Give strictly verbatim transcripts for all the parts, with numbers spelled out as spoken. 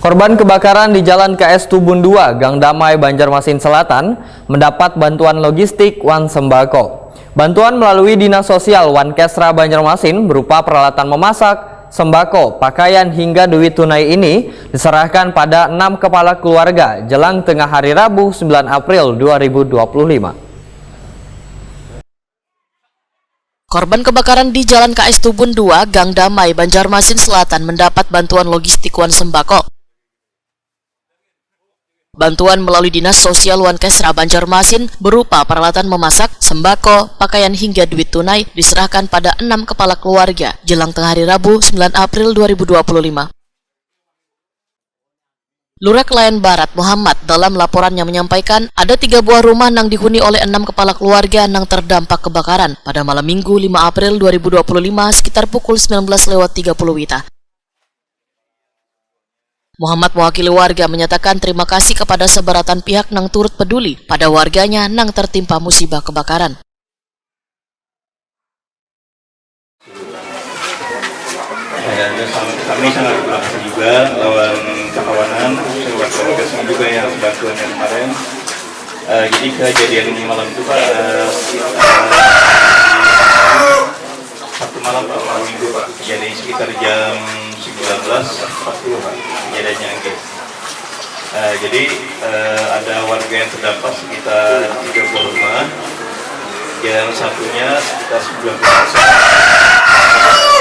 Korban kebakaran di Jalan K S Tubun dua, Gang Damai, Banjarmasin Selatan, mendapat bantuan logistik wan sembako. Bantuan melalui Dinas Sosial wan Kesra Banjarmasin berupa peralatan memasak, sembako, pakaian hingga duit tunai ini diserahkan pada enam kepala keluarga jelang tengah hari Rabu, sembilan April dua ribu dua puluh lima. Korban kebakaran di Jalan K S Tubun dua, Gang Damai, Banjarmasin Selatan mendapat bantuan logistik wan sembako. Bantuan melalui Dinas Sosial wan Kesra Banjarmasin berupa peralatan memasak, sembako, pakaian hingga duit tunai diserahkan pada enam kepala keluarga jelang tengah hari Rabu, sembilan April dua ribu dua puluh lima. Lurah Kelayan Barat Muhammad dalam laporannya menyampaikan ada tiga buah rumah nang dihuni oleh enam kepala keluarga nang terdampak kebakaran pada malam Minggu, lima April dua ribu dua puluh lima, sekitar pukul sembilan belas lewat tiga puluh wita. Muhammad mewakili warga menyatakan terima kasih kepada sebaratan pihak nang turut peduli pada warganya nang tertimpa musibah kebakaran. Ya, kami sangat berterima kasih juga lawan kakawanan, lewat keluarga sini juga yang bantuannya kemarin. Eh, jadi kejadian malam itu, Pak, eh, sekitar satu malam, Pak, malam Minggu, Pak. Jadi sekitar jam sembilan belas empat puluh, Pak, kejadiannya, oke. Eh, jadi, eh, ada warga yang terdampak sekitar tiga buah rumah. Yang satunya sekitar sembilan puluh persen.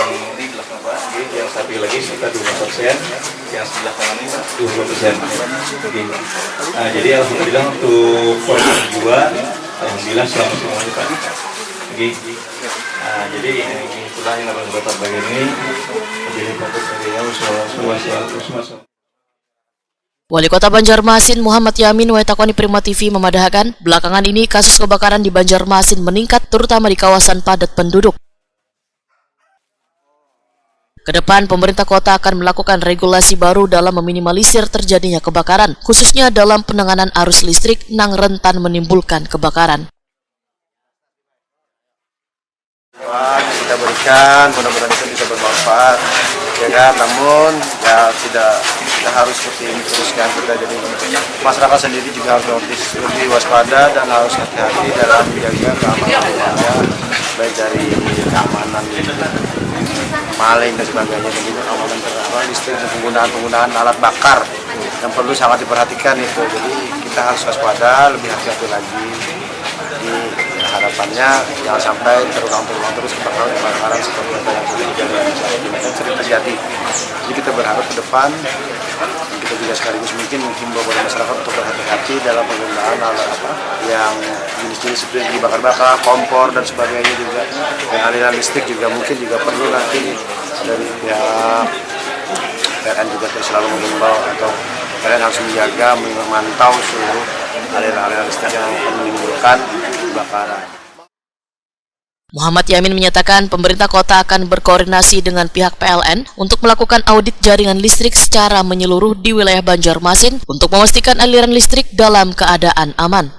Ini belakang, Pak. Oke, yang satu lagi sekitar dua puluh persen. Yang sebelah kanan ini, Pak, dua puluh persen. Oke. Nah, jadi alhamdulillah untuk korban jiwa, alhamdulillah selamat semuanya, Pak. Oke. Nah, jadi ini itulah yang dapat bapak bagian ini. Jadi fokus dari yang usah usah usah usah. Wali Kota Banjarmasin Muhammad Yamin wae takoni Prima T V memadahakan, belakangan ini kasus kebakaran di Banjarmasin meningkat, terutama di kawasan padat penduduk. Kedepan, pemerintah kota akan melakukan regulasi baru dalam meminimalisir terjadinya kebakaran, khususnya dalam penanganan arus listrik nang rentan menimbulkan kebakaran. Kita berikan, mudah-mudahan itu bisa bermanfaat, ya kan? Namun ya tidak, tidak harus seperti ini terus kan, kita jadi masyarakat sendiri juga harus lebih, lebih waspada dan harus hati-hati dalam menjaga keamanan keluarga, baik dari keamanan maling dan sebagainya, dan juga keamanan terhadap listrik dan penggunaan penggunaan alat bakar yang perlu sangat diperhatikan itu. Jadi kita harus waspada, lebih hati-hati lagi. Jadi ya, harapannya jangan sampai terulang-terulang terus kebakaran-kebakaran seperti apa yang sudah terjadi dan sering terjadi. Jadi kita berharap ke depan kita juga sekaligus mungkin menghimbau kepada masyarakat untuk berhati-hati dalam penggunaan alat apa yang jenis-jenis seperti dibakar-bakar, kompor dan sebagainya juga, dan aliran listrik juga mungkin juga perlu nanti dari pihak P L N juga terus selalu mengimbau atau P L N harus menjaga, memantau seluruh aliran-aliran listrik yang akan menimbulkan kebakaran. Muhammad Yamin menyatakan pemerintah kota akan berkoordinasi dengan pihak P L N untuk melakukan audit jaringan listrik secara menyeluruh di wilayah Banjarmasin untuk memastikan aliran listrik dalam keadaan aman.